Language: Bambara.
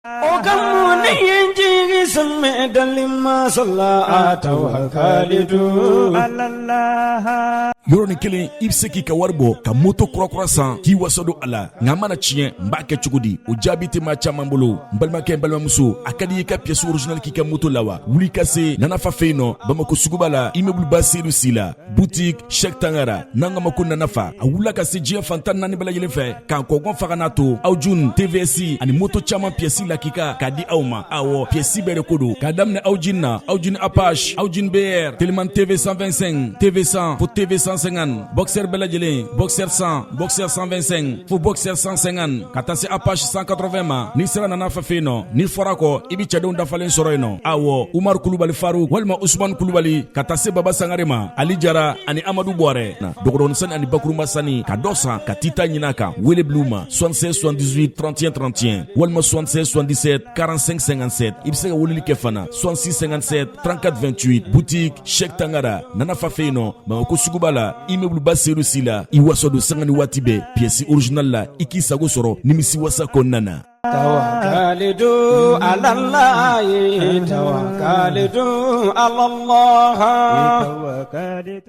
O ka mun ni ye n jigi sɛmɛ dali masa la tawakalitu Alalah. Yɔrɔnin kelen, i bɛ se k'i ka wari bɔ ka moto kurakura san k'i wasa don a la. Nka a mana tiɲɛ, n b'a kɛ cogo di? O jaabi tɛ maa caman bolo. N balimakɛ, n balimamuso, a ka di i ka pièce originale k'i ka moto la wa? Wuli ka se Nanafa fɛ yen nɔ, Bamakɔ suguba la, immeuble ba Seyidu Si la, boutique Cheikh Tangara n'an k'a ma ko Nanafa. A wulila ka se diɲɛ fan 14 bɛɛ lajɛlen fɛ k'an kɔgɔn faga n'a to aw jun TVS ani moto caman pièce lakika k'a di aw ma. Awɔ, pièce bɛɛ de ko don, k'a daminɛ aw jin na, aw jin Apache, aw jin BR, Teleman TV 125, TV 100 fo TV 150, Boxer bɛɛ lajɛlen, Boxer 100, Boxer 125 fo Boxer 150, ka taa se Apache 180 ma. N'i sera Nanafa fɛ yen nɔ, n'i fɔra kɔ, i bɛ cɛdenw dafalen sɔrɔ yen nɔ. Awɔ, Umar Kulubali Faruk walima Usman Kulubali, ka taa se Baba Sangare ma, Ali Jara ani Amadu Buwarɛ na dɔgɔdɔgɔnin sani ani bakurunba sani ka dɔ san ka t'i ta ɲini a kan. Wele bil'u ma 76 78 31 31 walima 76 77 45 57. I bɛ se ka weleli kɛ fana 66 57 34 28. Boutique Cheikh Tangara, Nanafa fɛ yen nɔ, Bamakɔ suguba la, immeuble ba Seyidu Si la. I waso don sanga ni waati bɛɛ pièce originale la, i k'i sago sɔrɔ nimisi wasa kɔnɔna na. Tawakalitu ala Allah, tawakalitu ala Allah. Tawakalitu.